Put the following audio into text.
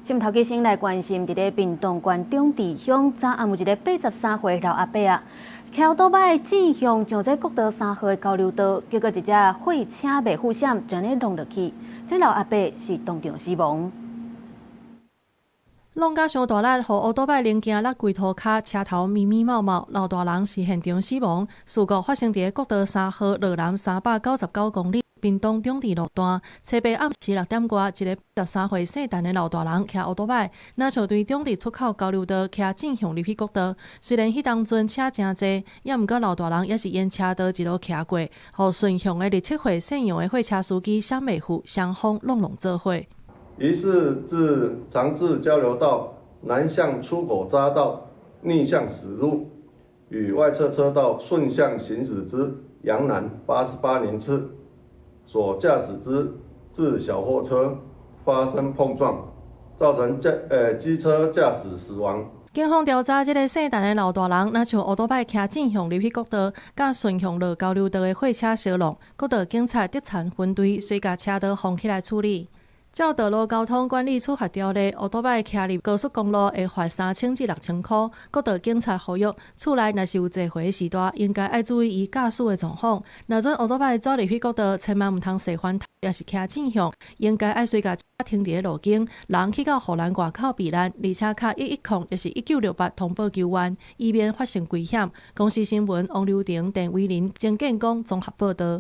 新聞頭先來關心，佇咧屏東縣長池鄉，昨暗有一个83歲老阿伯啊，騎歐多擺正向上這國道三號的交流道，結果一隻貨車袂負險，就按呢挵落去，這老阿伯是當場死亡。挵甲傷大力，予歐多擺零件落規塗跤，車頭密密茂茂，老大人是現場死亡。事故發生佇國道三號落南399公里，屏東長池路段，初八暗時6點外，一个83歲姓陳的老大人騎歐多擺，若像對長池出口交流道騎正向入去國道。雖然彼當陣車誠濟，也毋過老大人也是沿車道一路騎過，予順向的27歲姓楊的貨車司機閃袂赴，雙方挵挵做伙。疑似自長治交流道南向出口匝道逆向駛入，與外側車道順向行駛之楊男88年次所駕駛之自小貨車發生碰撞，造成駕機車駕駛死亡。警方調查，這个姓陳的老大人，若像歐多擺騎正向入去國道，佮順向落交流道的貨車相挵，國道警察竹田分隊隨共車道封起來處理。照道路交通管理處罰條例，歐多擺騎入高速公路會罰3000至6000箍。國道警察呼籲，厝內若是有濟歲序大，應該愛注意伊駕駛的狀況。若準歐多擺走入去國道，千萬毋通踅翻頭，抑是騎正向，應該愛隨共車停佇咧路肩，人去到護欄外口避難，而且敲110抑是1968通報求援，以免發生危險。公視新聞王劉婷、鄧偉林、曾建功綜合報導。